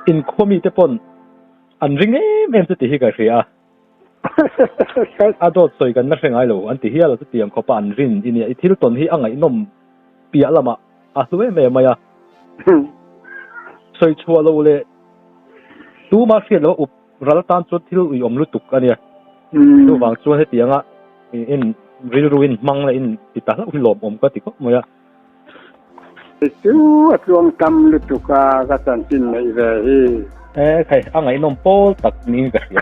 Inkhua mite pawn an ring em em chu tih hi ka hria a. A dawt sawi kan la hre ngai lo an ti hial a, chutiang khawpa an rin i nia. I thil tawn hi a ngaihnawm piah lamah a hlu em em mai a. Sawi chhuah loh leh tuma hriat loh a up ral tan chuan thil uiawm lutuk a nia. Chuvang chuan hetianga in rilru in hmang leh in ti ta hlauh hi lawmawm ka ti khawp mai a. Chu a tluang tam lutuk a ka chanchin neih ve hi. E khai, a ngaihnawm pawl tak niin ka hria.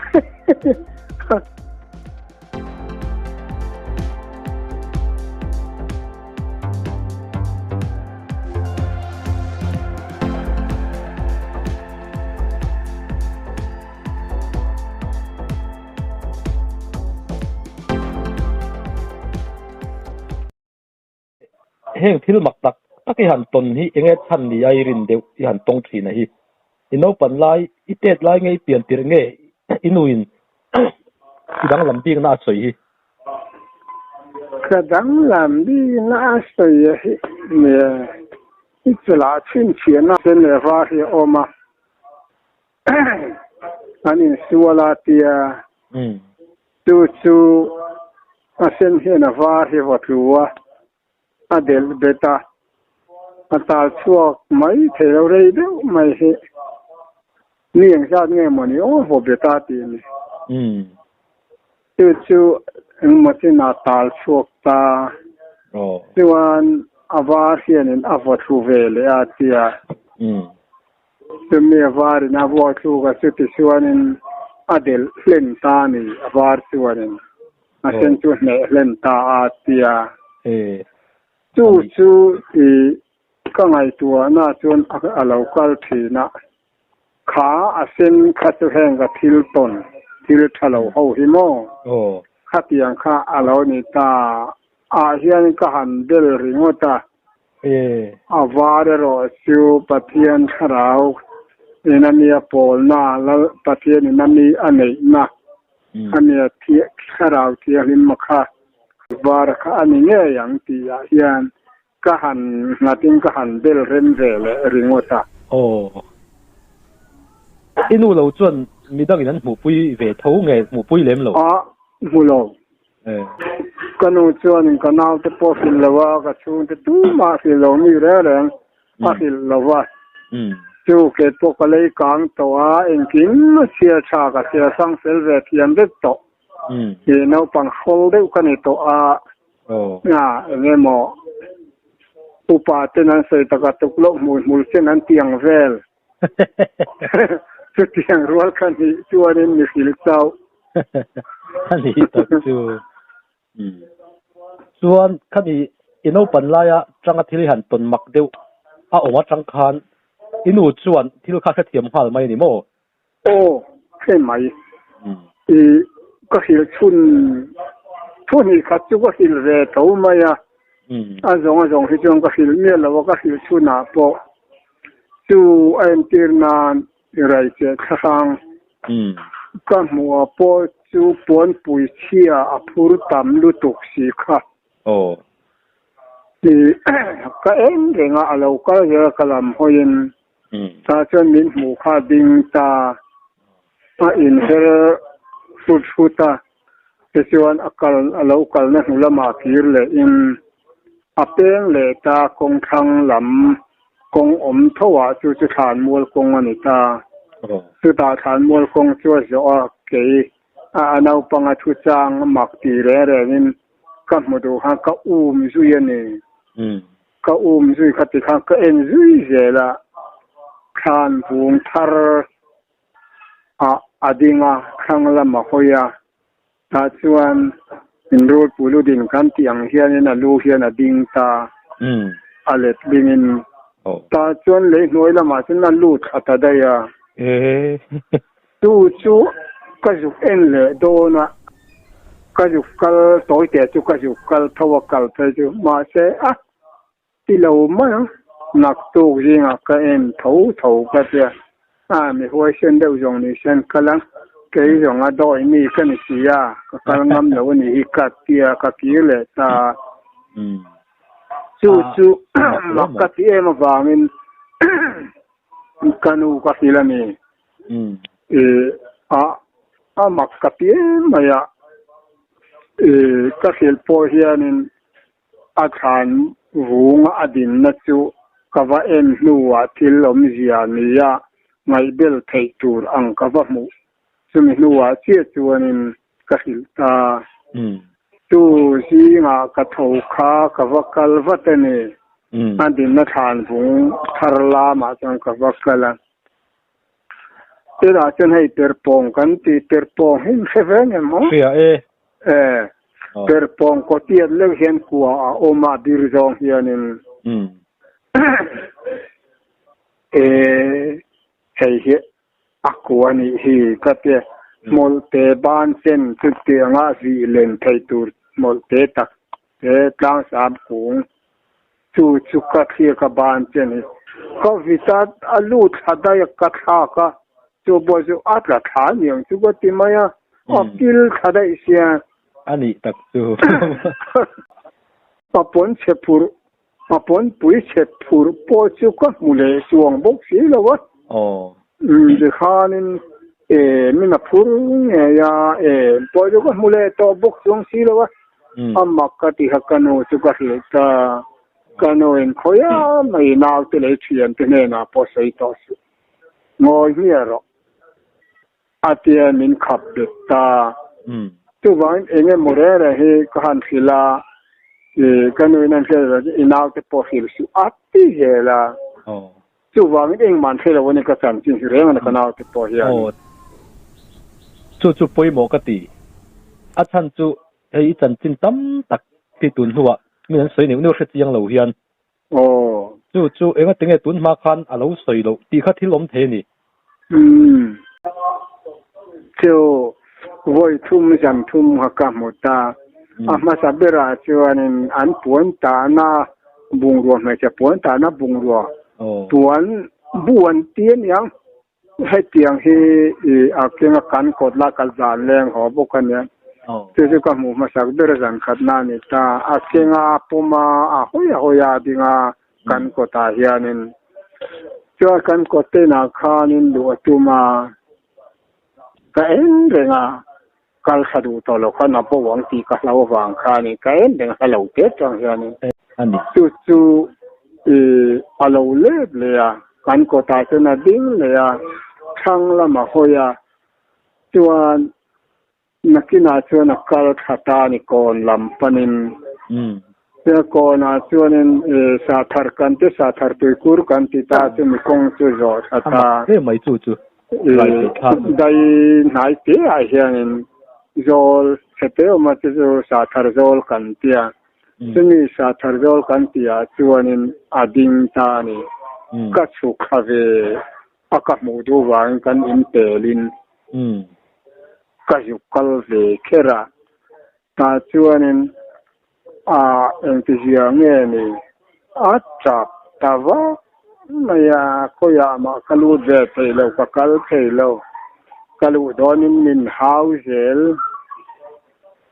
Heng thil mak tak tak i han tawn hi enge chhan ni a i rin deuh i han tawng thin a hi. I naupan lai, i tet lai nge i pian tirh nge i nuin i danglam bikna a sawi hi? Ka danglam bikna a sawi a hi nge i chawlh chhinchhiahna sen leh var hi a awm a, an insual a tia Chu chu a sen hian a var hi vaw tlu a, a delh bet a, a tal chhuak mai thei lo rei deuh mai hi mi engzat nge maw ni aw vaw bet a tih a ni. Chu chu engmaw chin a tal chhuak ta chuan a var hianin a vaw thlu ve leh a tia. Chumi a varin a vuak thluk a, chuti chuanin a delh hlen ta a ni, a var chuanin a sen chu hneh hlen ta a tia. Chu chu i ka ngaihtuahna chuan a lo kal thin a, kha a sen kha chu heng ka thil tawn, thil tha lo ho hi maw? Khatiang kha a lo ni ta ah hian ka han bel ringawt a. A var erawh chu Pathian thlarau in a nia pawlna, Lal Pathian in a mi a neihna a nia thlarau thianghlim kha var kha a ni ngei ang tih ah hian ka han nghatin ka han bel rem ve leh ringawt a. Aw. I nu lo chuan midangin an hmuhpui ve tho nge hmuhpui lem lo? A, hmu lo. Ka nu chuanin ka naute pawh hrilh lo a, ka chhungte tumah hrilh lo mi reng reng a hrilh lo va. Chu ke pawh ka lei kang tawh a, engkim a chhiar tha ka chhiar hrang fel ve thiam vek tawh. I naupang hrawl deuh ka ni tawh a, eng emaw upa ten an sawi taka tuk loh hmui hmul sen an ti ang vel. Chutiang rual kha nih chuanin mi hrilh chauh. A ni tak chu. Chuan khami i naupan laia tanga thil i han tawn mak deuh a awm atang khan i nu chuan thil kha hrethiam nghal mai a ni maw? Aw, hre mai. I ka hrilh chhun thu hnih khat chu ka hrilh ve tho mai a. A zawng a zawng hi chuan ka hrilh miah lo a, ka hrilh chhunah pawh chu a entir nan i raicheh thlahrang ka hmuh ah pawh chu puanpui chhia a phur tam lutuk si kha. I ka en reng a, a lo kal zel a ka lam hawiin tah chuan min hmuh kha ding ta a inher hrut hrut a. Tichuan a kal a lo kalna hnu lamah kir lehin a peng leh ta kawng thlang lam kawng awm tho ah chu chu thlanmual kawng a ni ta. Chutah thlanmual kawng chu a zawh a, kei a a naupang a thu chang mak ti reng rengin ka hmu duh khan ka um zui a ni. Ka um zui kha ti khan ka en zui zel a, thlan vung thar ah a ding a, thlang lam a hawi a, tah chuan in rulpui lu din kan tih ang hianin a lu hian a ding ta, a let lingin tah chuan lei hnuai lamah chuan a lut thla ta daih a. Chu chu ka zuk en leh dawn a, ka zuk kal tawi teh chu ka zuk kal tho a kal phei chu mahse a Ti lo mai ang, naktuk zingah ka en tho tho ka tia, a mi huaisen deuh zawng ni sen kal ang, kei zawng a dawi mi ka ni si a, ka kal ngam lo a nih hi ka tia ka kir leh ta a. Chu chu mak ka ti em avangin. Ka nu ka hrilh a ni. A a mak ka ti em mai a. Ka hrilh pawh hianin a thlan vung a dinna chu ka va en hnuah thil awmzia nia ngaihbel theih tur ang ka va hmuh. Chumi hnuah chiah chuanin ka hrilh ta. Chu zingah ka tho kha ka va kal vat a ni. A dinna thlan vung thar lamah chuan ka va kal a. Tunah chuan hei perpawng kan ti, perpawng hi in hre ve ngem aw? Hria e. E, perpawng kawtiat leuh hian kua a awm a bir zawng hianin. E, hei hi A kua nih hi ka ti. Hmawlhte ban chen chutianga vih len theih tur hmawlhte tak te tlangsam kung chu chu ka thlir ka ban chen hi. Ka vit a, a lut thla daih a, ka thlak a, chu pawh chu a tla thla aniang chu ka ti mai a, a kil thla daih sia. A nih tak chu. A pawn chhe phurh A pawnpui chhe phurh pawh chu ka hmu leh chuang bawk si lo a. Umm tikhanin e min a phur ngei a, e pawh chu ka hmu leh tawh bawk chuang si lo a. A mak ka ti kha ka nu chu ka hrilh ta, ka nu in khawiah mai naute leh thiante hnenah pawh sawi tawh suh. Ngawi hmiah rawh. A tia min khap bet ta. Chuvangin eng emaw reng reng hi ka han hrilh a, i ka nuin an hriat loh chuan i naute pawh hrilh suh a ti zel a. Chuvangin engmah an hre lo a ni ka chanchin hi reng a ni ka naute pawh hian. Aw. Chu chu pawimawh ka ti. A chhan chu hei i chanchin tam tak hi tun hnuah min an sawi neuh neuh hre chiang lo hian. Aw. Chu chu enga tinge tun hma khan a lo sawi loh tih kha thil awm thei a ni. Umm. Chu vawi thum zan thum kha ka hmu ta. A hmasa berah chuanin an puan tahna bungrua hmeichhe puan tahna bungrua puan bu an ti a niang. Hetiang hi i a kenga kan kawt la kal zan leng haw bawk a nia. Chu chu ka hmuh hmasak ber zan khatna a ni ta. A kenga a pawm a, a hawi a hawi a ding a kan kawtah hianin. Chuan kan kawt te inah khanin luh a tum a, ka en reng a, kal thla duh tawh lo khan a bo ang tih ka hlau avang khanin ka en reng a, hla lo te atang hianin. Chu chu i a lo let leh a, kan kawtah chuan a ding leh a, thlang lam a hawi a, chuan nakinah chuan a kal thla ta a ni kawn lam panin. Chuan kawnah chuanin i sahthar kan ti, sahthar tuikur kan ti ta chu mi kawng chu zawh thla ta. A mak hle mai chu chu. Dai hnai te ah hianin zawl chhe te awm a chu chu sahthar zawl kan tia. Chumi sahthar zawl kan tihah chuanin a ding ta a ni. Ka chhuk thla ve a ka hmuh duh vangin kan in pelin ka zuk kal ve kher a. Tah chuanin a engtizia nge ni a tap ta vak mai a, khawiah mah ka lut ve thei lo, ka kal thei lo, ka luh dawnin min hau zel,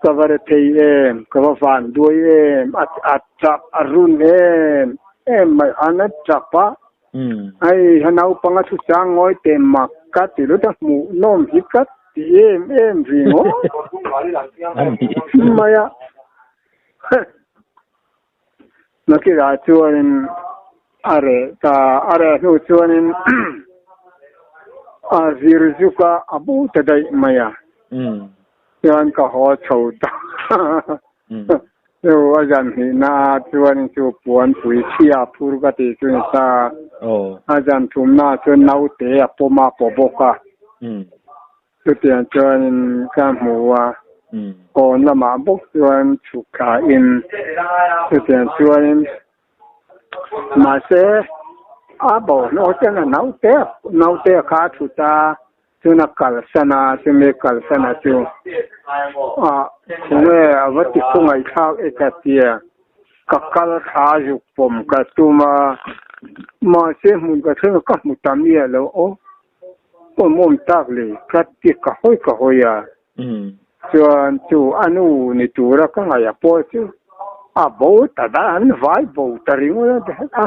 ka va re thei em, ka va van duai em, a tap a run em em mai han a tap a, Hei ha naupang a thuchang ngawi teh mak ka ti lut a hmuh nawm hi ka ti em em ri ngawt mai a. Nakirah chuanin a reh ta, a reh hnu chuanin a zir zuk a, a bo ta daih mai a. Chuan ka haw chho ta. Chu a zan hnihna ah chuan chu puanpui chhia phur ka tih chu ni ta. A zan thumna ah chuan naute a pawm a paw bawk a. Chutiang chuanin ka hmu a, kawn lamah bawk chuan chhuk thla in chutiang chuanin mahse a bo hnawh chuan a naute naute kha a thut a. Chuna kalsan a, chumi kalsan a chu ah khawnge a va ti khawngaihthlak e ka tia, ka kal thla zuk pawm ka tum a, mahse hmun ka thleng a ka hmu ta miah lo aw, awm awm tak le ka ti ka hawi ka hawi a, chuan chu a nu ni tura ka ngaih a pawh chu a bo ta dan vai bo ta ringawt a.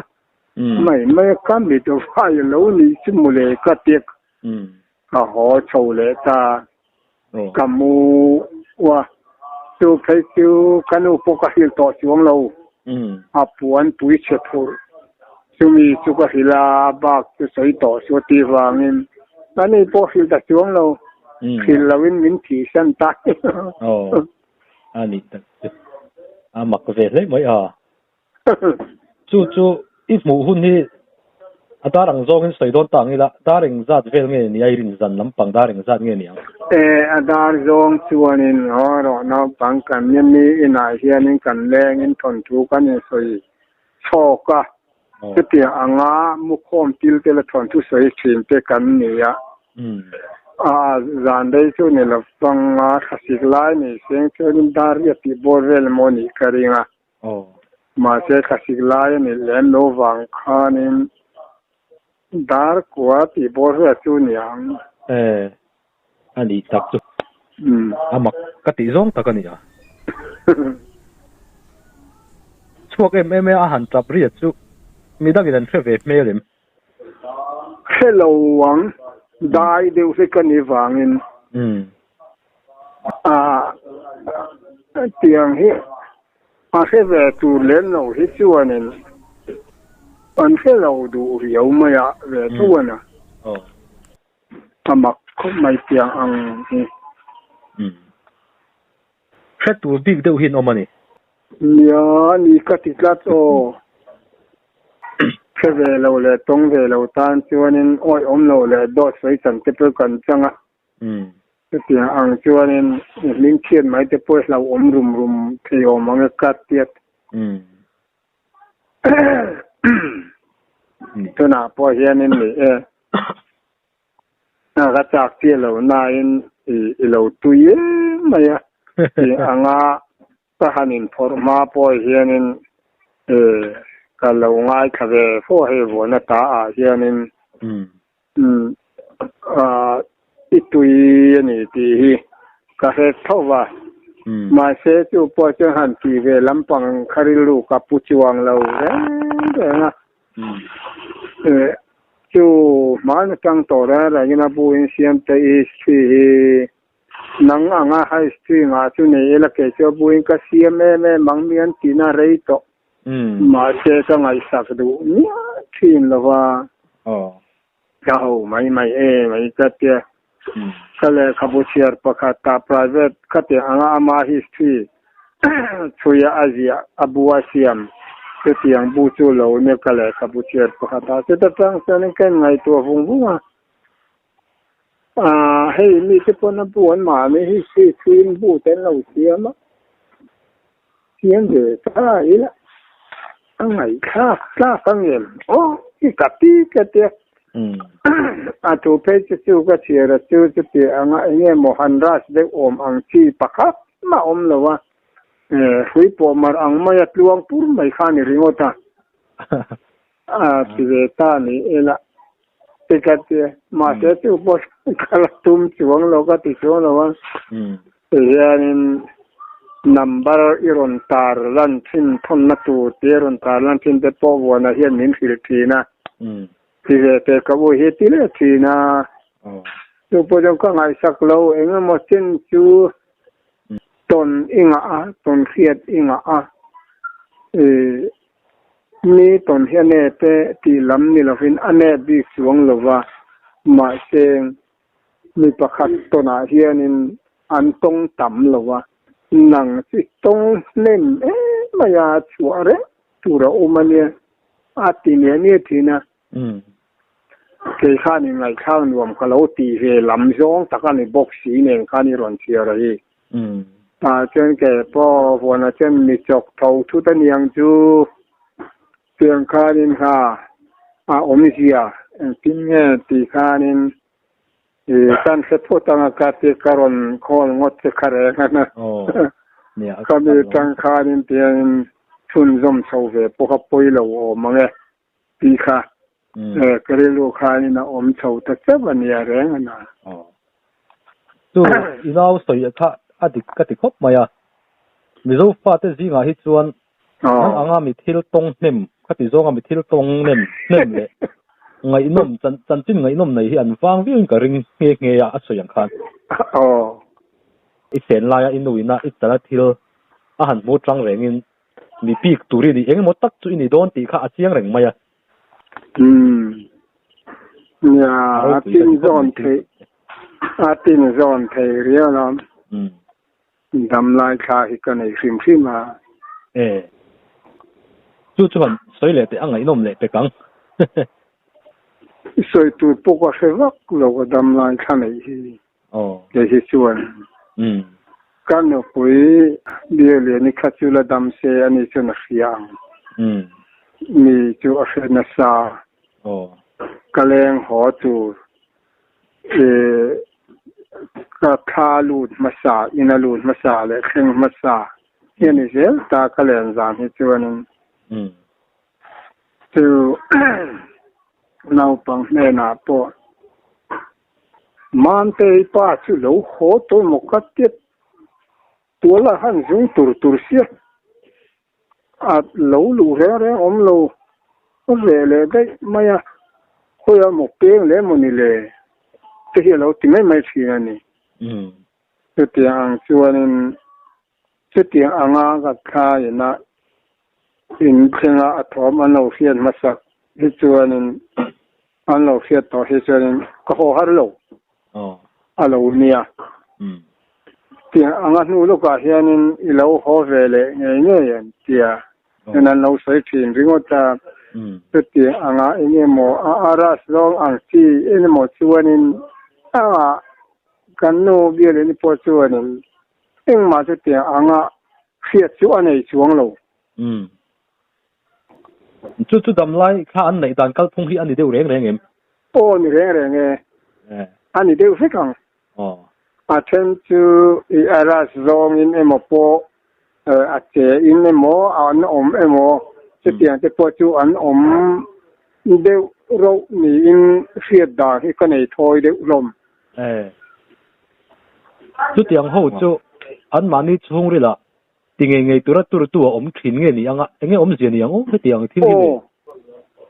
Mai mai a, ka mit vai a lo nih chu mawle ka ti a, ka haw chho leh ta. Ka mu a, chu phei chu ka nu pawh ka hrilh tawh chuang lo, a puan pui chhe phurh chumi chu ka hrilh a, bak chu sawi tawh chu a tih vangin ka ni pawh hrilh ta chuang lo, hrilh loin min thihsan ta. Aw, a nih tak chu a mak ve hle mai a. Chu chu i hmuh hun hi a dar ang zawngin sawi dawn ta ang ila, dar eng zat vel nge ni a i rin zan lampang dar eng zat nge ni ang? E, a dar zawng chuanin haw rawh naupang kan nia mi inah hianin kan lengin thawnthu kan insawi chhawk a, chutiang anga mukhawm til te la thawnthu sawi thin te kan ni a. A zan rei chu ni lovanga thlasik lai nei seng chuanin dar riat tih bawr vel emaw nih ka ring a. Mahse thlasik lai a nih lem lo vang khanin dar kua tih bawr vel chu ni ang. E, a nih tak chu. A mak ka tih zawng tak a ni a. Chhuak em em e a han tap riat chu midangin an hre ve hmel em? Hre lo ang, dai deuh hlek a nih vangin. A tiang hi a hre ve tur lem lo hi chuanin an hre lo duh riau mai a ve tho a na. A mak khawp mai tiang ang hi. Hre tur bik deuh hi an awm a ni. Nia, ni ka ti tlat aw. Hre ve lo leh tawng ve lo tan chuanin awih awm lo leh dawt sawi chan te pawh kan chang a. Chutiang ang chuanin hming chhiat mai te pawh hlauhawm rum rum thei awm ang e ka tiat. Tunah pawh hianin ni e. Ka chak chiah lo nain i lo tui em mai a. Tih anga ka han inphawrh hma pawh hianin ka lo ngaithla ve fo hei vuana ta ah hianin i tui a ni tih hi ka hre tho va. Mahse chu pawh chuan han tih ve lampang kha rilru ka pu chuang lo reng reng a. Chu hman atang tawh reng rengin a bu in siam te history hi nang anga history ngah chu nei ila kei chu a bu in ka siam em em ang mi an tihna rei tawh. Mahse ka ngaihsak duh miah thin lova. Ka ho mai mai em ai ka tia. Ka lehkhabu chhiar pakhat ta private ka ti anga ama history chhuia a ziah a bu a siam chutiang bu chu lo nia ka lehkhabu chhiar pakhat ah chuta tang chuanin ka inngaihtuah vung vung a. Aaa hei mite pawn a bu an mahni history chhuiin bu te an lo siam a, siam ve ta ila a ngaihthlak tlak ang em aw i ka ti ka tia. A thu phei chu chu ka chhiar a chu chuti anga eng nge maw han rush deuh awm ang chi pakhat mah awm lo a, hrui pawh mar ang maia tluang pur mai kha a ni ringawt a. A ti ve ta ni ila ti ka ti a, mahse chu pawh ka la tum chuang lo ka ti chuang lo a, tihianin number i rawn tar lan thin thawnna tur tih a rawn tar lan thin te pawh vuana hian min hrilh thin a, ti ve teh ka u hi ti leh thin a, chu pawh chuan ka ngaihsak lo eng emaw chin chu tawn i ngah a, tawn hriat i ngah a, ih. Mi tawn hi a nep e tih lam ni lovin a nep bik chuang lo va, mahse mi pakhat tawnah hianin an tawng tam lo va, nang chu i tawng hnem em mai a, chhuah reng tur a awm a nia, a ti niah niah thin a. Kei khan in ngaihthlak nuam ka lo tih ve lam zawng tak a ni bawk si nen khan i rawn chhiar a hi. Tah chuan kei pawh vuana chuan mi chawk tho thut a niang chu tiang khanin kha a awmzia engtin nge tih khanin i kan hre phut anga ka ti ka rawn call ngawt che kha reng a na. Ka mi tang khanin tiangin chhunzawm chho ve pawh kha pawi lo awm ang e. Tih kha ka rilru khanin a awm chho ta chauh a nia reng a na. Chu i nau sawi kha a dik ka ti khawp mai a. Mizo fate zingah hi chuan Nang anga mi thil tawng hnem, khati zawnga mi thil tawng nem hnem leh ngaihnawm, chanchin ngaihnawm nei hi an vang viauin ka ring nghe nghe a, a sawi ang khan. I chen laia i nuina i chala thil a han hmu tang rengin mi bik tur i ni eng emaw tak chu i ni dawn tih kha a chiang reng mai a. Umm. Nia, a tin zawn theih, a tin zawn thei riau lo. Umm. Dam lai thla hi ka nei hrim hrim a. E. Chu chuan sawi leh teh a ngaihnawm leh pek ang. I sawi tur pawh ka hre vak lo ka dam lai thla neih hi. Aw. Kei hi chuan. Umm. Ka nupui Bialiani kha chu la dam se a ni chuan a hria ang. Umm. Mi chu a hre nasa. Aw. Ka leng haw tur Ih ka thla lut hmasa, ina lut hmasa leh thleng hmasa hi a ni zel ta ka len zan hi chuanin chu naupang hnenah pawh Mamtei pa chu lo haw tawh maw ka tia tual a han zung tur tur sia. A lo luh reng reng awm lo ve leh daih mai a, khawi a maw peng leh maw ni le te hi a lo ti mai mai thin a ni. Chutiang ang chuanin chutiang anga ka thlaiin a inthlenga a thawm an lo hriat hmasak hi chuanin an lo hriat tawh hi chuanin ka haw har lo. A lo nia. Tiang anga hnu lawkah hianin i lo haw ve leh ngei ngei em tia in an lo sawi thin ringawt a. Chutiang anga eng emaw a aras zawng ang chi eng emaw chuanin anga kan nu bialini pawh chuanin engmah chutiang anga hriat chu a nei chuang lo. Chu chu damlai kha an neih dan kalphung hi a ni deuh reng reng em? Aw ni reng reng e. A ni deuh vek ang. A then chu i a ras zawngin emaw pawh a che in emaw an awm emaw chutiang te pawh chu an awm deuh rauh niin hriat dan hi ka nei thawi deuh hlawm. Chutiang ho chu anmahni chhungrilah Ti ngei ngei tura turtu a awm thin nge ni anga, enge awmzia ni ang aw hetiang thil hi ni?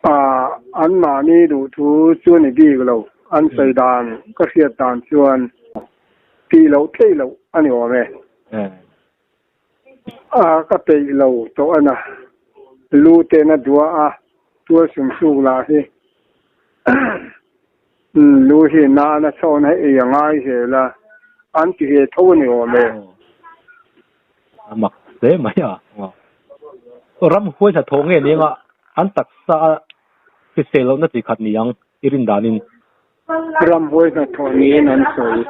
Aw, an mahni duh thu chu a ni bik lo, an sawi dan ka hriat dan chuan tih loh theih loh a ni awm e. A ka peih lo tawh a na, lu ten a duah a, tual sum suk lah hi lu hi nana chhawn a ei a ngai zel a, an ti ve tho a ni awm e. A mak hle mai a. Ram huai hnathawh nge ni anga an taksa a hrisel lohna chi khat ni ang i rin danin. Ram huai hnathawh niin an sawi.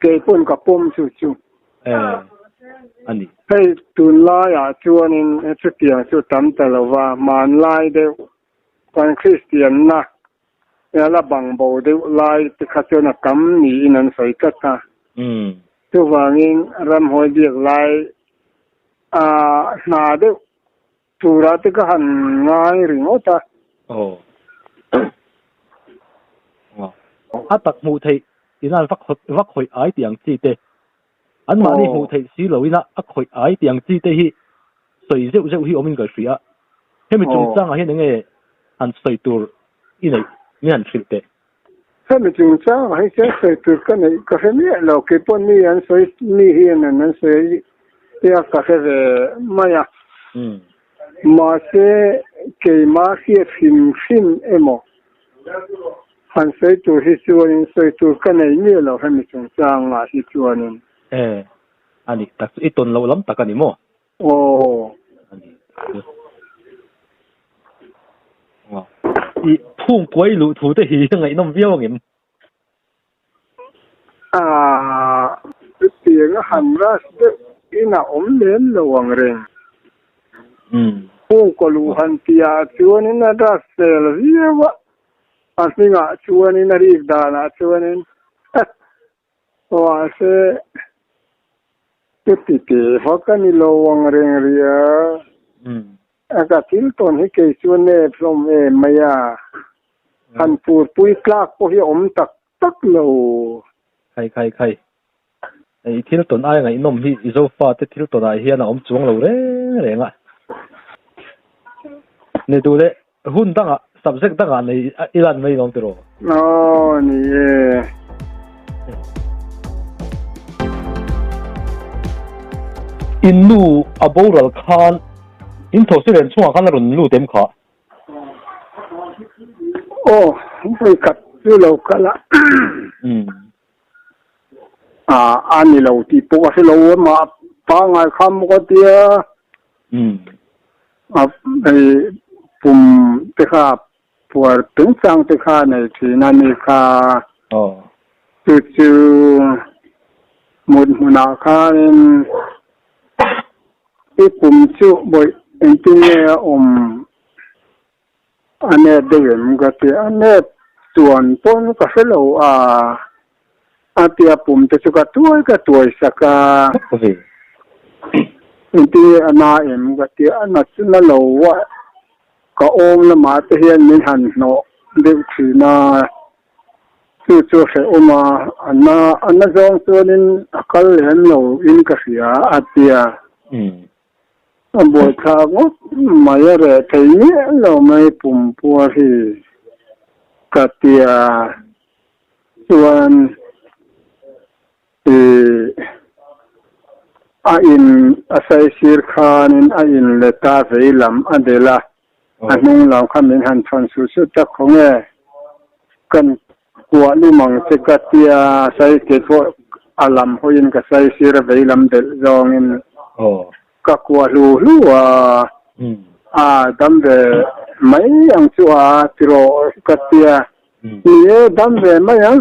Kei pawn ka pawm chu chu. A ni. Hei tunlaiah chuanin chutiang chu tam ta lova, hmanlai deuh Kan Kristianna la bang bo deuh lai te kha chuan a tam niin an sawi tlat a. Chuvangin ramhawi biak lai a hna deuh turah te ka han ngai ringawt a. Aw. A tak hmuh theih ina vak vak khawih ai tih ang chi te, anmahni hmuh theih si loin a khawih ai tih ang chi te hi sawi zeuh zeuh hi awmin ka hria. Hemi chungchangah hian enge han sawi tur i neih min han hrilh teh? Hemi chungchangah hi chuan sawi tur ka neih ka hre miah lo. Kei pawh mi an sawi mi hian an sawi tia ka hre ve mai a. Mahse keimah hriat hrim hrim emaw han sawi tur hi chuanin sawi tur ka nei miah lo hemi chungchangah hi chuanin. E, a nih tak chu i tawn loh lam tak a ni maw? Aw. A nih tak chu. Aw. I phung kuai luh thu te hi a ngaihnawm viau angem? Aaa, chutiang a han rush deuh in a awm lem lo ang reng. Phung kaw luh han tihah chuanin a rush fel viau a, a hmingah chuanin a rik danah chuanin mahse chuti teh vak a ni lo ang reng rih a. A ka thil tawn hi kei chu a nep hlawm em mai a, han purpui tlak pawh hi a awm tak tak lo. Khai khai khai. I thil tawn ai ngaihnawm hi i Zofa te thil tawnah hian a awm chuang lo reng reng a. Ni duh leh hun dangah subject dangah nei i lan mai lawm tiraw? Aw ni e. In nu a boral khan in thosi ren chungah khan a rawn lut em kha? Aw, vawi khat chu lo kal a. A ni lo tih pawh ka hre lo a, mah pangngai kha maw ka tia. A hei pum te kha puar tungchang te kha nei thin a ni kha. Chu chu mut hmunah khanin i pum chu bawih engtin nge a awm a nep deuh em ka ti a nep chuan pawn ka hre lo a a tia pum te chu ka tuai ka tuai sak a engtin nge a na em ka ti a na chu na lo a ka awm lamah te hian min han hnawh deuh thin a. Chu chu hrehawm a, a na a na zawng chuanin a kal lem lo in ka hria a ti a. A buaithlak ngawt mai a reh thei miah lo mai pumpuar hi ka ti a. Chuan ih a in a saisir khanin a in let a vei lam a delh a. A hnung lam kha min han chhawn suh suh tak khaw nge? Kan kuah lum ang che ka tia sai ke pawh a lam hawiin ka sai sir a vei lam delh zawngin ka kuah hlu hlu a, a dam ve mai ang chu a tiraw ka tia, ni e dam ve mai ang,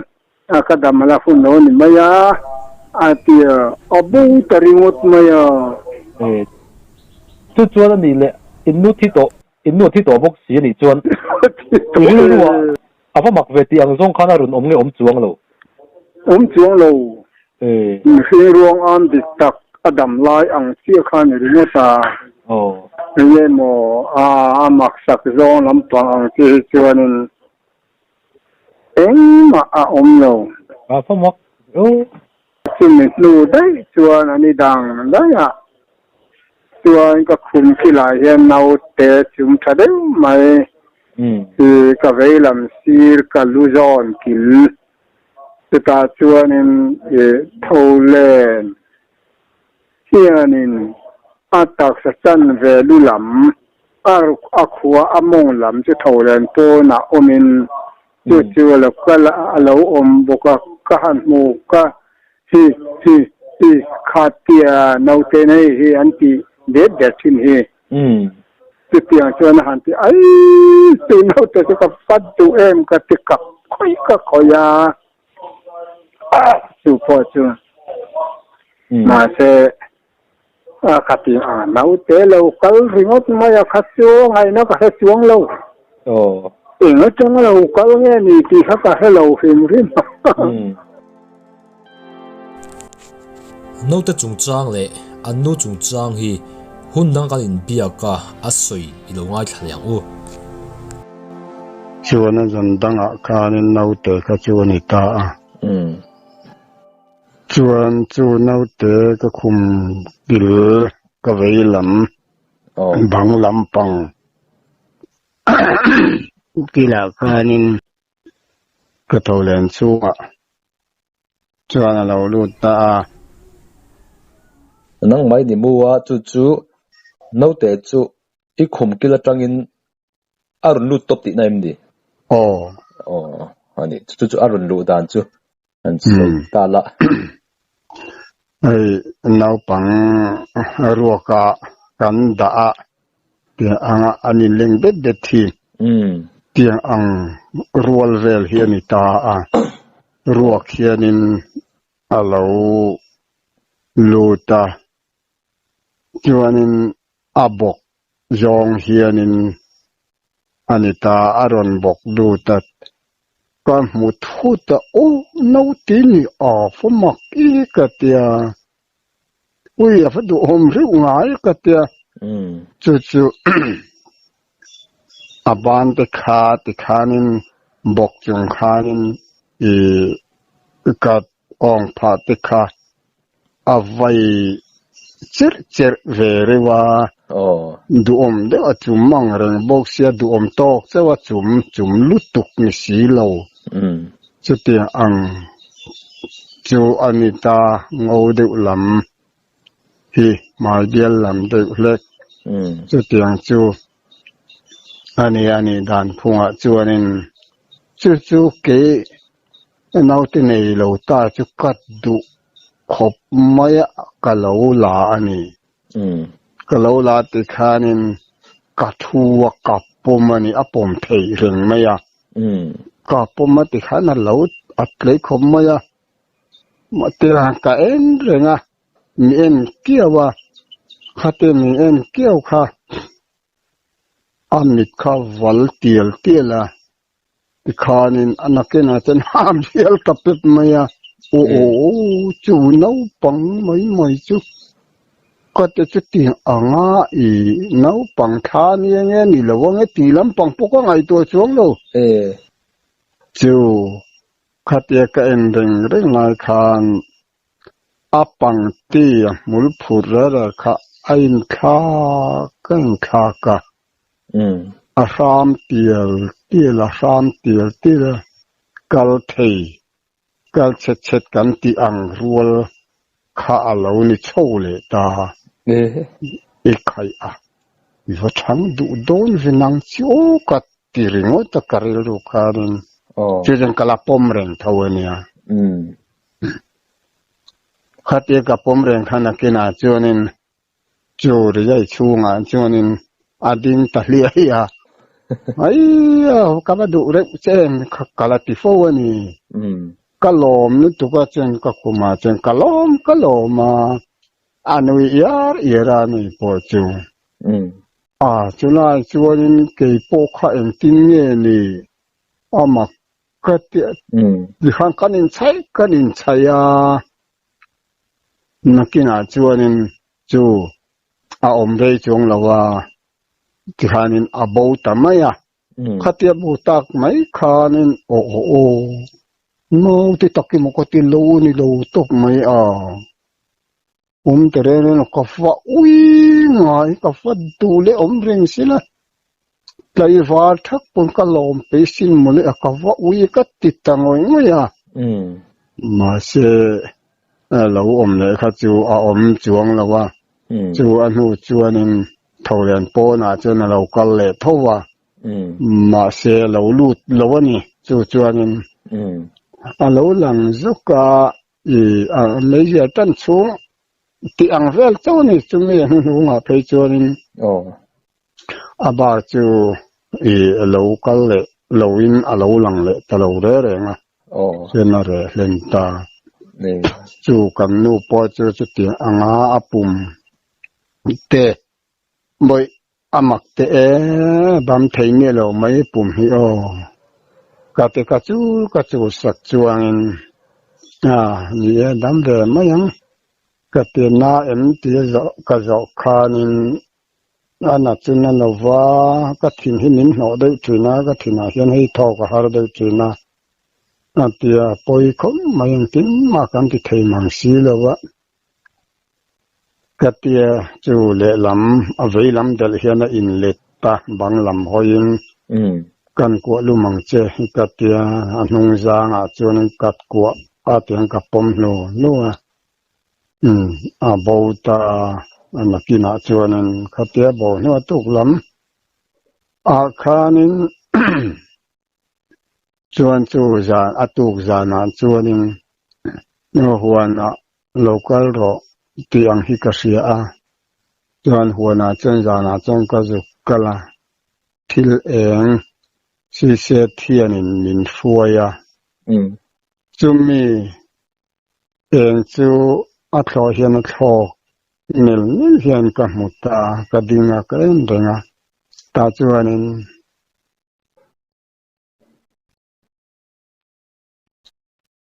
ka dam ala hun lo a ni mai a, a tia a bo ta ringawt mai a. Chu chuan a nih leh in nu thi tawh, in nu a thi tawh bawk si a nih chuan i rilru ah a va mak ve tih ang zawng khan a rawn awm nge awm chuang lo? Awm chuang lo. Mihring ruang am dik tak a dam lai ang chiah khan i ringawt a. Enge maw a mak sak zawng lampang ang chi hi chuanin Engmah a awm lo. A fa mak viau. Chumi hnu daih chuan an i dang daih a, chuan ka khum khilah hian naute chum tha deuh mai hi ka vei lam sir ka lu zawn kil chutah chuanin i tho len hianin a taksa chanve lu lam a a khua a mawng lam chu tho len pawnah awmin chu chu a lo kal a a lo awm bawk a ka han hmu ka hi hi hi kha tia naute nei hi an tih det det thin hi chutiang chuan a han ti ai chu naute chu ka fat duh em ka ti ka khawih ka khawih a. Chu pawh chu mahse a kha ti a naute lo kal ringawt mai a kha chu ngaihna ka hre chuang lo. Eng atanga lo kal nge ni tih kha ka hre lo hrim hrim. Naute chungchang leh an nu chungchang hi hun dang kan inbiak a, a sawi i lo ngaithla leh ang u. Chuan a zan dangah khanin naute kha chu a ni ta a. Chuan chu naute ka khum kil ka vei lam bang lampang kilah khanin ka tho len chungah chuan a lo lut ta a. Nangmah i ni mu a, chu chu naute chu i khum kil atangin A rawn lut tawp tihna em ni? Aw. Aw, a ni. Chu chu a rawn luh dan chu an sawi ta la. Hei naupang ruaka kan dah a tiang anga an inleng bet bet thin. Tiang ang rual vel hi a ni ta a. Ruak hianin a lo lut a. Chuanin a bawk zawng hianin a ni ta, a rawn bawk lut a, ka hmu thut a, aw naute ni a fa mak i ka tia, ui a va duhawm reuh ngai ka tia, chu chu a ban te kha tikhanin bawk chung khanin i ka awng phah te kha a vai cherh cherh ve reuh a. Duhawm deuh a chum ang reng bawk sia, duhawm tawk chauh a chum, chum lutuk ni si lo. Chutiang ang chu a ni ta, ngo deuh lam hi hmai bial lam deuh hlek. Chutiang chu a ni a nih dan phungah chuanin chu chu kei naute nei lo ta chu ka duh khawp mai a, ka lo la a ni. Ka lo la tikhanin ka thu a ka pawm a ni, a pawm theih reng mai a. Ka pawm a tikhan a lo a tlei khawp mai a, mahse ka en reng a, mi en kiau a, khate mi en kiau kha a mit kha val tial tial a. Tikhanin a nakinah chuan ha bial ka pep mai a, aw aw aw chu naupang mai mai chu ka te chu ti anga i naupang thla nia nge ni lo ange tih lampang pawh ka ngaihtuah chuang lo. Chu khatia ka en reng reng lai khan a pangti a hmul phut reh reh kha a inthlak a inthlak a. A hram tial tial a hram tial tial a, kal thei, kal chhet chhet kan tih ang rual kha a lo ni chho leh ta. I khaih a, i va chhang duh dawn ve nang chi aw ka ti ringawt a ka rilru khanin chu chuan ka la pawm reng tho a nia. Khatia ka pawm reng khan a kinah chuanin Chu rijai chhungah chuanin a ding ta hliai a, Aia ka va duh reuh che em ka la ti fo a ni. Ka lawm lutuk a chuan ka khumah chuan ka lawm ka lawm a, a nui iar iar a ni pawh chu. A chulai chuanin kei pawh kha engtin nge ni a mak ka ti tikhan kan inchhaih kan inchhaih a. Nakinah chuanin chu a awm rei chuang lo a, tikhanin a bo ta mai a. Khatia bo tak mai khanin aw aw aw, naute tak emaw ka ti lo ni lo tawp mai a. Awm ta reng reng lo, ka fa ui ngai, ka fa duh leh awm reng sila. Tlaivar thak pawn ka lawm pei sin mawle a ka va ui ka ti ta ngawih ngawih a. Mahse lo awm leh kha chu a awm chuang lo a, chu a hnu chuanin Tholen pawnah chuan a lo kal leh tho a, mahse a lo lut lo a ni. Chu chuanin a lo lang zuk a, i a meizial tan chhung tih ang vel chauh a ni. Chumi a hnuhnungah phei chuanin A bar chu i lo kal leh lo in a lo lang leh ta lo re reng a, chuan a reh hlen ta. Chu kan nu pawh chu chutiang anga a pum te bawih a mak teh e, bam thei miah lo mai pum hi aw. Ka ti ka chu ka chu sak chuangin a ni e dam ve mai ang. Ka ti na em ti zawh ka zawh khanin A na chu na lo va, ka thin hi min hnawh deuh thin a, ka thinah hian hei thawk a har deuh thin a, a ti a, pawi khawp mai engtin mah kan ti thei mang si lo a, ka ti a, chu lehlam a vei lam delh hian a inlet ta, bang lam hawiin kan kuah lum ang che ka ti a, a hnung zangah chuan ka kuah a tiang ka pawm hnu hnu a. Umm a bo ta a nakinah chuanin khatia bo hnuah tuk lam ah khanin chuan chu zan a tuk zanah chuanin huanah lo kal rawh tih ang hi ka hria a, chuan huanah chuan zanah chuan ka zuk kal a, thil eng sise thianin min hruai a, chumi Eng chu a thlawh hian a thlawk mel mel hian ka hmu ta a, ka ding a, ka en reng a, tah chuanin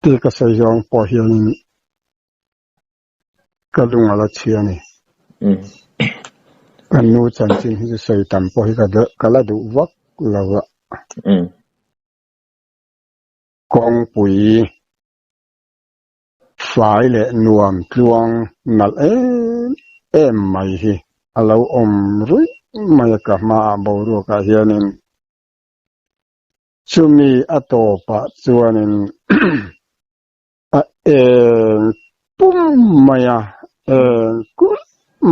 tih ka sawi zawng pawh hianin ka lung a la chhia a ni. Kan nu chanchin hi chu sawi tam pawh hi ka la duh vak lo a. Kawngpui fai leh nuam tluang nalh em em mai hi. A lo awm ruih mai a ka hmaah boruakah hianin chumi a tawpah chuanin a eng pum mai a, eng kulh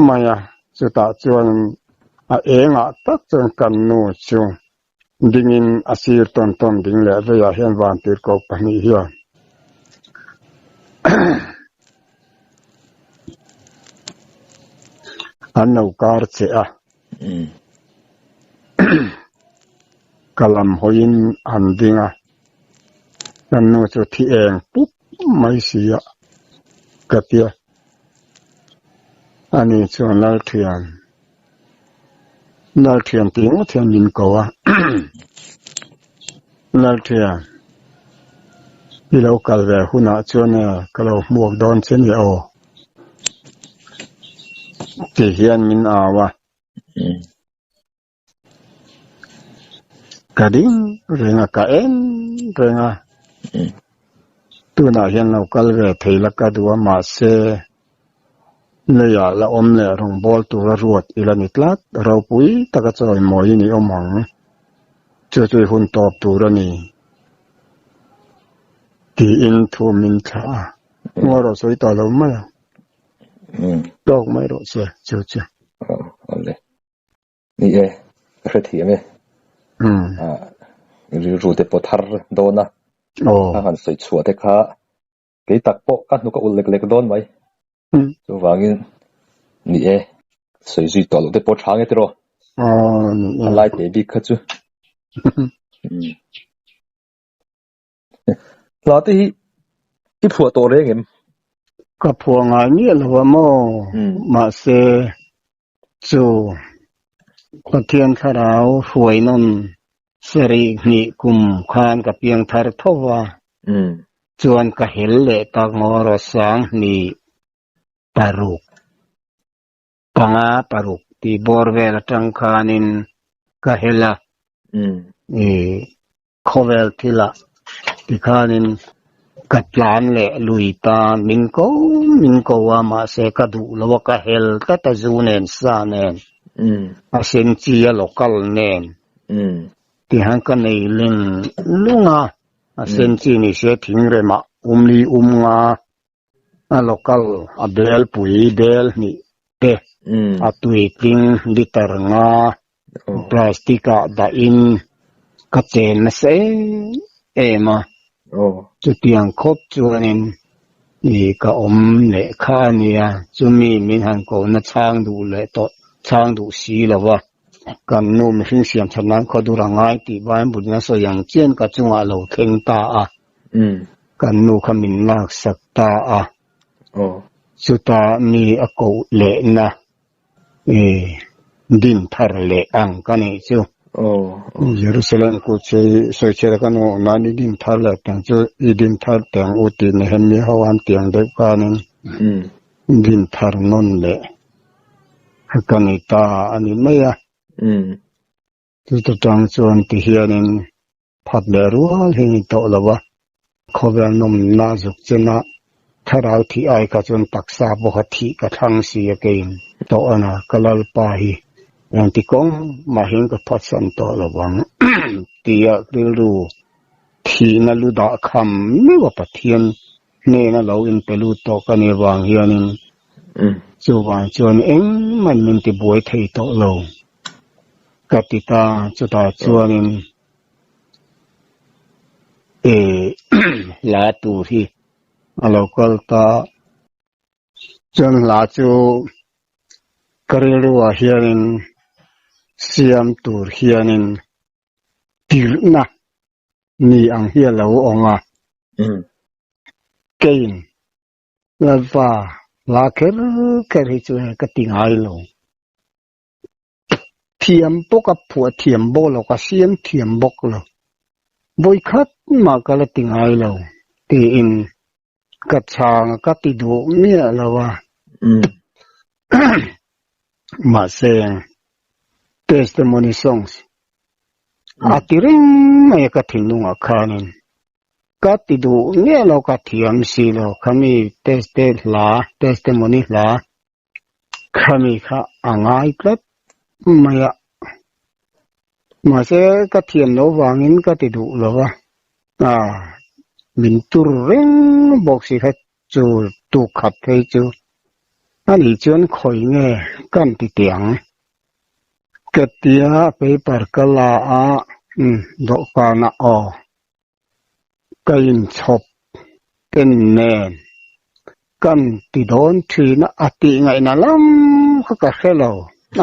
mai a, chutah chuanin a engah tak chuan kan nu chu dingin a sir tawn tawn ding leh veiah hian vantirhkoh pahnih hian an lo kar che a, ka lam hawiin an ding a, kan nu chu thi eng pup mai si a ka ti a, ani chuan Lalthian. Lalthian tih ngawt hian min ko a, Lalthian, i lo kal ve hunah chuan e ka lo hmuak dawn che ni aw tih hian min au a. Ka ding reng a, ka en reng a, tunah hian lo kal ve thei la ka duh a, mahse Leiah la awm leh rawngbâwl tura ruat i la ni tlat, ropui taka chawimawiin i awm ang. Chu chu i hun tawp tur a ni, tiin thu min thlah a. Ngawi rawh sawi tawh lo mai ang. Tawk mai rawh se, chu chu. Awle. Ni e, ka hrethiam e. Rilru te pawh thar dawn a, a han sawi chhuah te kha Kei tak pawh ka hnuk a ulh lek lek dawn mai. Chuvangin ni e, sawi zui tawh loh te pawh tha nge tiraw? A lai teh bik kha chu. Hla te hi i phuah tawh reng em? Ka phuah ngai miah lo a maw? Mahse chu Pathian thlarau hruai nawn sarih hnih kum khan ka piang thar tho va, chuan ka hel leh tak ngaw sang hnih paruk, panga paruk tih bawr vel atang khanin ka hel a, ih Khawvel thilah tikhanin ka tlan leh lui ta min ko min ko a mahse ka duh lo a ka hel tlat a zu nen sa nen a sen chi a local nen tihian ka nei leng lung a a sen chi ni se thingremah umli um nga a local a bel pui bel hnih te a tuitling liter nga plastic ah dah in ka chen nasa em em a chutiang khawp chuanin ih ka awm leh kha a nia chumi min han ko na chhang duh leh tawh chhang duh si lo va kan nu mihring siam that nan khaw dur a ngai tih Bible in a sawi ang chian ka chungah a lo thleng ta a. Kan nu kha min laksak ta a, chuta mi a koh lehna din thar leh ang ka nih chu. Jerusalem kut sawi chhiat a ka nu awm nan i din thar leh teng chu i din thar teng u tih Nehemia ho an ti ang deuh khanin din thar nawn leh ka ni ta a ni mai a. Chuta tang chuan tihianin Phat leh rual hi ni tawh lo a, khawvel nawmna zuk chena thlarau thih ai kha chuan taksa pawha thih ka thlang si a keiin tawh a na, ka Lalpa hi engti kawng mahin ka phatsan tawh lo ang tia rilru thihna lu dah kham meuh a Pathian hnena lo inpe lut tawh ka nih avang hianin chuvang chuan engmah min tibuai thei tawh lo ka ti ta, chutah chuanin Hla tur hi a lo kal ta. Chuan hla chu ka rilruah hianin siam tur hianin tirhna ni ang hi a lo awm a. Keiin Lalpa hla kher kher hi chu ka ti ngai lo. Thiam pawh ka phuah thiam bawk lo, ka siam thiam bawk lo. Vawikhat mah ka la ti ngai lo tiin ka chhang a, ka ti duh miah lo a. Mahse, testimony songs a ti reng mai a ka thinlungah khanin ka ti duh miah lo, ka thiam si lo. Khami teste hla, testimony hla. Khami kha a ngai tlat mai a. Mahse ka thiam loh vangin ka ti duh lo va, ah min tur reng bawk si kha chu tuk khat phei chu a nih chuan khawi nge kan ti teh ang. Ka tia paper ka la a, umm dawhkanah aw ka inchhawp ten nen kan ti dawn thin a, a tih ngaihna lam kha ka hre lo,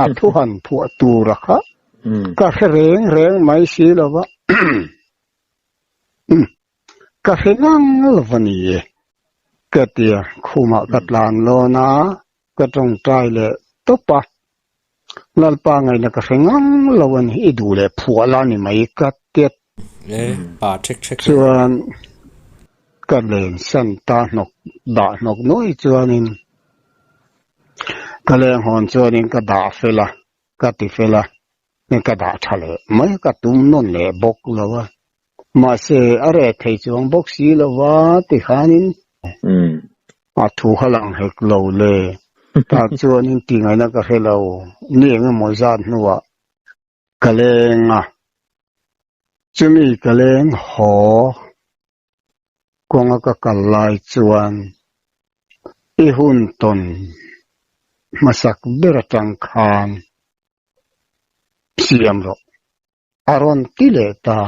a thu han phuah tura kha ka hre reng reng mai si lo va, ka hre ngang lo va ni e, ka tia khumah ka tlan lawn a, ka tawngtai leh tawp a, Lalpa ngaihna ka hre ngang lo a ni, i duh leh phuah la ni mai ka tia chuan ka len san ta hnawk dah hnawk nuai chuanin ka leng hawn chuanin ka dah fel a, ka ti fel a, ka dah tha leh mai ka tum nawn leh bawk lo a, mahse a reh thei chuang bawk si lo va tikhanin a thu kha lang hek lo le, tah chuanin tingaihna ka hre lo, ni engemaw zat hnuah ka leng a, chumi ka leng haw kawnga ka kal lai chuan i hun tawn hmasak ber atang khan siam rawh a rawn ti leh ta.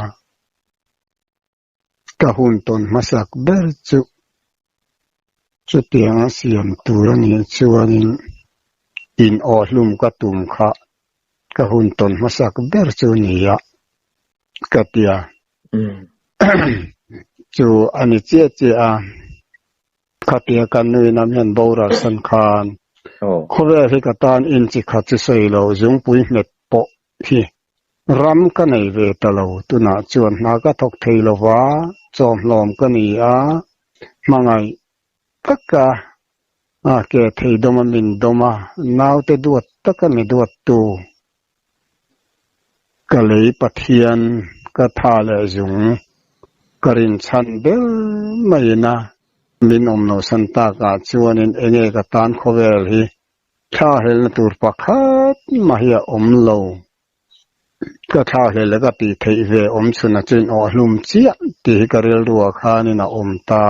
Ka hun tawn hmasak ber chu chutianga siam tur a nih chuanin in awhlum ka tum kha ka hun tawn hmasak ber chu nia ka tia. Chu a ni chiah chiah a, khatia ka nuin a mian boral san khan khawvel hi ka tan inchi khat chu sawi lo zungpui nghet pawh hi Ram ka nei ve ta lo, tunah chuan hna ka thawk thei lo va, chawmhlawm ka ni a, hmangaih taka a ke thei dawm a min dawm a, naute duat taka mi duattu ka lei Pathian ka tha leh zung ka rinchhan ber maiin a min awm lo san takah chuanin enge ka tan khawvel hi Thla hlelna tur pakhat mah hi a awm lo. Ka thla hlel a ka tih theih ve awm chhun a chuin awhhlum chiah tih hi ka rilruah khanin a awm ta.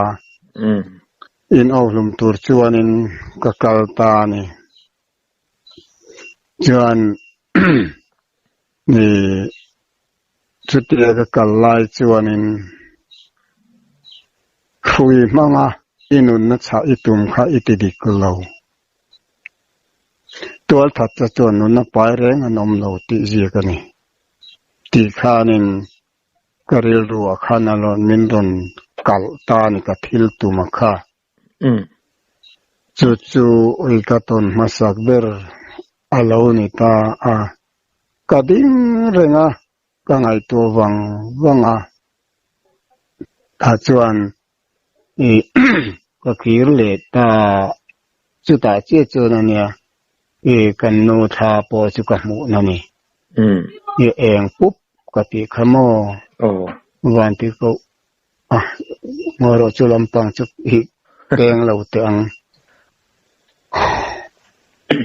In awhhlum tur chuanin ka kal ta a ni. Chuan ni chutia ka kal lai chuanin hrui hmanga i nunna chhah i tum kha i ti dik lo. Tualthat te chuan nunna pai reng an awm lo tih ziak a ni. Tih khanin ka rilruah khan a rawn min rawn kalh ta a ni ka thil tum a kha. Chu chu ui ka tawn hmasak ber a lo ni ta a. Ka ding reng a, ka ngaihtuah vang vang a. Tah chuan i ka kir leh ta chutah chiah chuan a nia i kan nu thla pawh chu ka hmuh na ni i eng pup ka tih kha maw van ti ko a ngawi chu lampang chu hi peng lo teh ang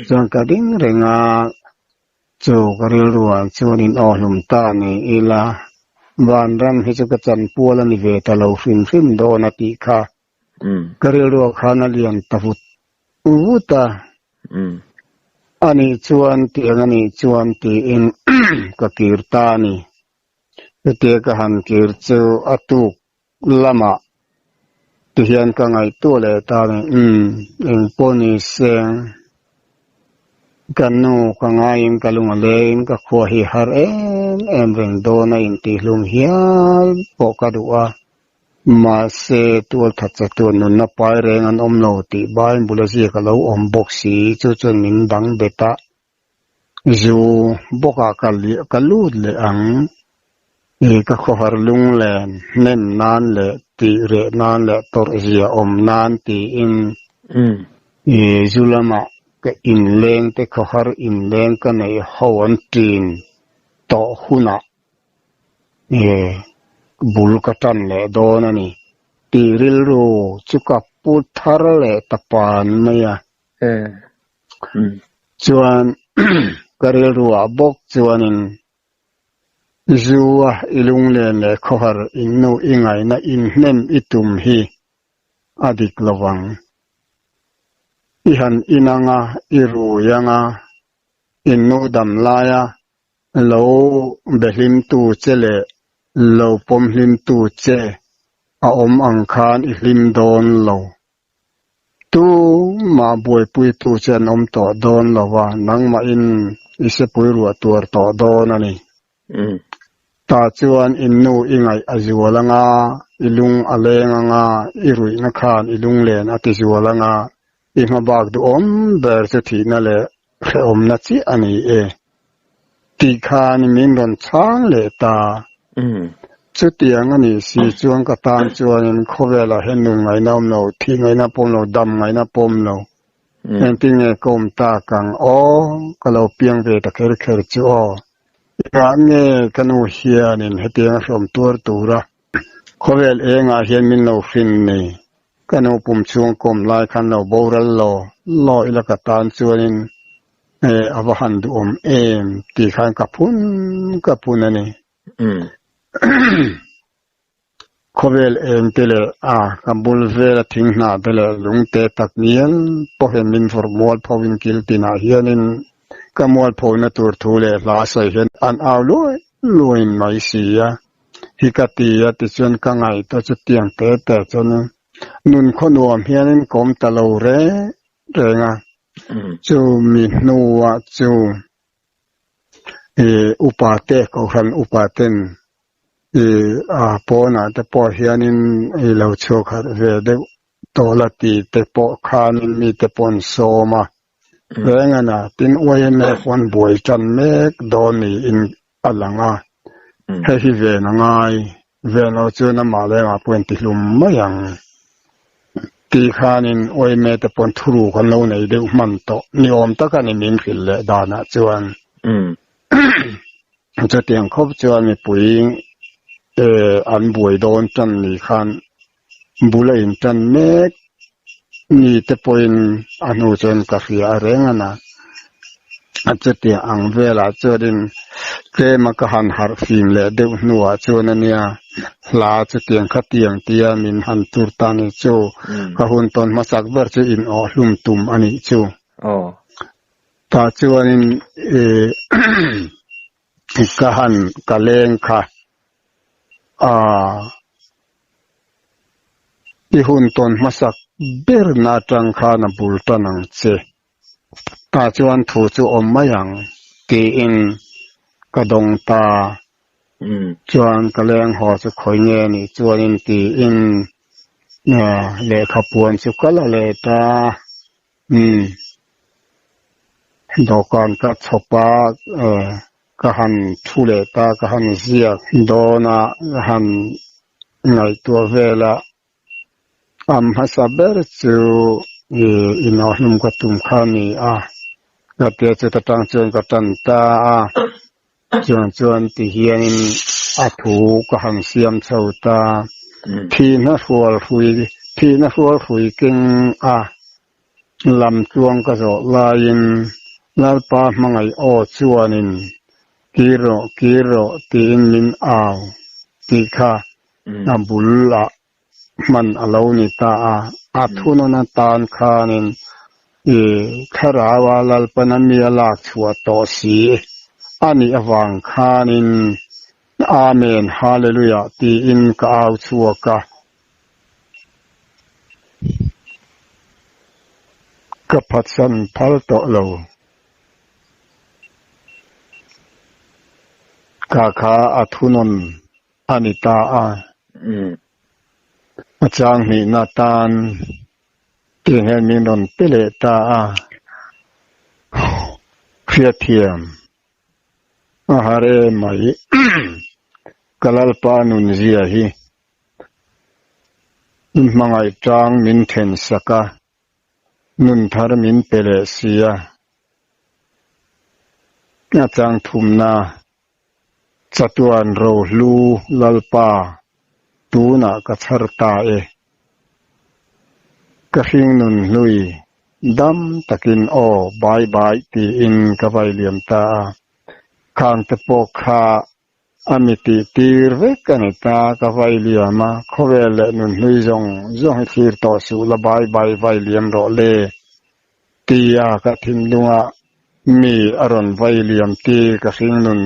chuan ka ding reng a. Chu ka rilruah chuan in awhlum ta ni ila, vanram hi chu ka chanpual a ni ve ta lo hrim hrim dawn a tih kha ka rilruah khan a lian ta vut vut a. A nih chuan tiang a nih chuan tiin ka kir ta a ni. Chutia ka han kir chu a tuk lamah tihian ka ngaihtuah leh ta a ni. Umm, engpawh ni seng, ka nu ka ngaiin ka lung a lengin ka khua hi har em em reng dawn a intihlum hial pawh ka duh a, mahse tualthat chatuan nunna pai reng an awm lo tih Bible a ziak a lo awm bawk si, chu chuan min dang bet a. Zu bawkah ka ka lut leh ang. I ka khawhar lunglen hnem nan leh tih reh nan leh tawrh zia awm nan tiin i zu lamah ka inleng te khawhar inleng ka neih ho an ṭin tawh hunah i bul ka ṭan leh dawn a ni tih rilru chu ka pu thar leh ta pan mai a. Chuan ka rilruah bawk chuanin zu a i lunglen leh khawhar innu i ngaihna inhnem i tum hi a dik lo ang. I han in anga i rui anga innu dam laia lo be hlimtu che leh lo pawm hlimtu che a awm ang khan i hlim dawn lo. Tumah buaipuitu che an awm tawh dawn lo a, nangmahin i sepui ruah tuar tawh dawn a ni. Tah chuan in nu i ngaih a zual anga, i lung a leng anga, i ruihna khan i lunglen a ti zual anga, i hmabak duhawm ber chu thihna leh hrehawmna chiah a ni e. Tih khan min rawn chhang leh ta. Chutiang a nih si chuan ka tan chuanin khawvelah hian nun ngaihna awm lo, thih ngaihna pawh awm lo, dam ngaihna pawh awm lo. Engtin nge ka awm tak ang aw, ka lo piang ve ta kher kher chu aw. Engah nge ka nu hianin hetiang a hrawm tuar tura khawvel engah hian min lo hrin ni? Ka nu pum chhung kawm lai khan lo boral lo law ila ka tan chuanin a va han duhawm em tih khan ka phun ka phun a ni. Khawvel eng te leh a ka bul vela thing hnah te leh lungte tak ngial pawhin min vawrh mual pho in kil tinah hianin ka mual phona tur thu leh hla sawi hian an au luai luaiin mai si a hi ka ti a tichuan ka ngaihtuah chutiang te te chuan nun khaw nuam hianin ka awm ta lo reng reng a chu mi hnuah chu upa te kohhran upa ten a pawnah te pawh hianin i lo chhuak harh ve deuh tawh la tih te pawh khanin mite pawh an sawm a reng a na tin YMA pawh an buai tan mek dawn niin a lang a hei hi ven a ngai ven lo chuan amah leh amah pawh intihlum mai ang tih khanin YMA te pawh thuruk an lo nei deuh hman tawh ni awm tak a ni min hrilh leh danah chuan. Chutiang khawp chuan mipui an buai dawn tan ni khan bul a intan mek ni te pawhin a hnu chuan ka hria a reng a na. A chutiang ang velah chuanin tlema ka han harh fim leh deuh hnuah chuan a nia hla chutiang khatiang tia min han tur ta ni chu ka hun tawn hmasak ber chu in awh hlum tum a nih chu. Tah chuanin ka han ka leng kha i hun tawn hmasak ber na atang khan a bul tan ang che. Tah chuan thu chu awm mai ang tiin ka dawng ta. Chuan ka leng haw chu khawi nge nih chuanin tiin lehkha puan chu ka la leh ta. Umm. Dawhkan ka chhawp a, ka han thu leh ta, ka han ziak dawn a, ka han ngaihtuah vel a. A hmasa ber chu inawhhlum ka tum kha a ni a, ka tia chu ta tang chuan ka tan ta a, chuan chuan ti hianin a thu ka han siam chho ta. Thihna hrual hrui, thihna hrual hrui keng a lam tluang ka zawh laiin Lalpa hmangaih aw chuanin kir rawh, kir rawh tiin min au tih kha a bul ah hman a lo ni ta a, a thunawn atan khanin i thlaraua Lalpana mi a lak chhuah tawh si a nih avang khanin Amen, Hallelujah tiin ka au chhuak a. Ka phatsan phal tawh lo. Ka kha a thunawn a ni ta a. A chang hnihna tan tih hian min rawn pe leh ta a. Hriatthiam a har em mai. Ka Lalpa nunzia hi in hmangaih tang min then sak a, nun thar min pe leh si a. A chang thumna Chatuan rohlu Lalpa tunah ka chhar ta e. Ka hringnun hlui Dam takin aw, bye bye tiin ka vai liam ta a. Khang te pawh kha a mi tih tir vek a ni ta, ka vai liam a, khawvel leh nun hlui zawng zawng hi thlir tawh suh la bye bye vai liam rawh le tia ka thinlunga mi a rawn vai liam tir ka hring nun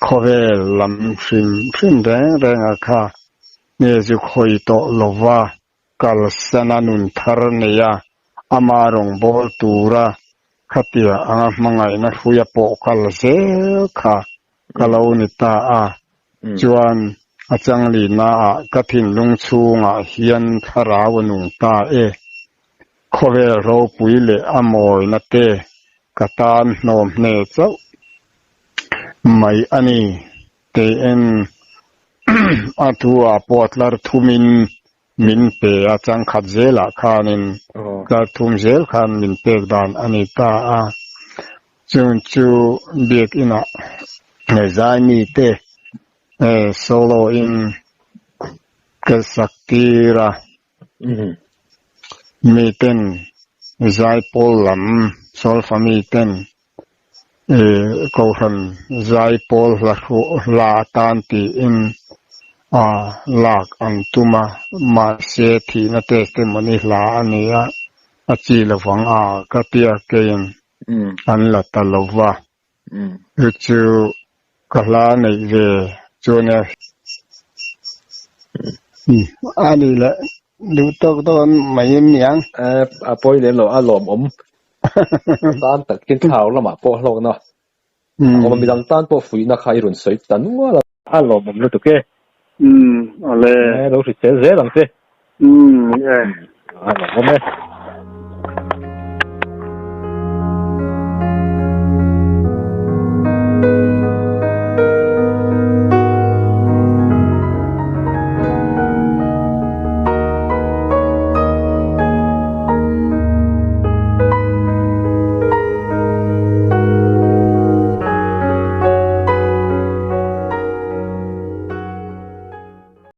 khawvel lam hrim hrim reng reng a kha nge zu khawi tawh lova kalsana nun thar nei a, ama rawngbâwl tura khatia anga hmangaihna hruia pawh kal zel kha ka lo ni ta a. Chuan a changlinaah ka thinlung chhungah hian thlarau a nung ta e. Khawvel ropui leh a mawina te ka tan hnawm hne chauh mai a ni. Tiin a thu-ah pawh tlar thumin min pe a, changkhat zelah khanin tlar thum zel khan min pek dan a ni ta a. Chung chu biakinah zai mite solo-in ka sak tir a, miten zaipawl lam solfa miten Kohhran zaipawl hla hla atan tiin a lak an tum a, mahse thihna testimony hla a ni a, a chi lovang a ka tia keiin an la ta lo va. Chu chu ka hla neih ve chu a nia. A ni leh duh tawk dawn mai em niang. A pawi lem lo, a lawmawm. Tan takin thlarau lamah pawh hlawkna a awm a, midang tan pawh fuihna kha i rawn sawi ta nual a. A lawmawm lutuk e. Umm, awle. Lo hrisel zel ang che. Umm, e. A lawmawm e.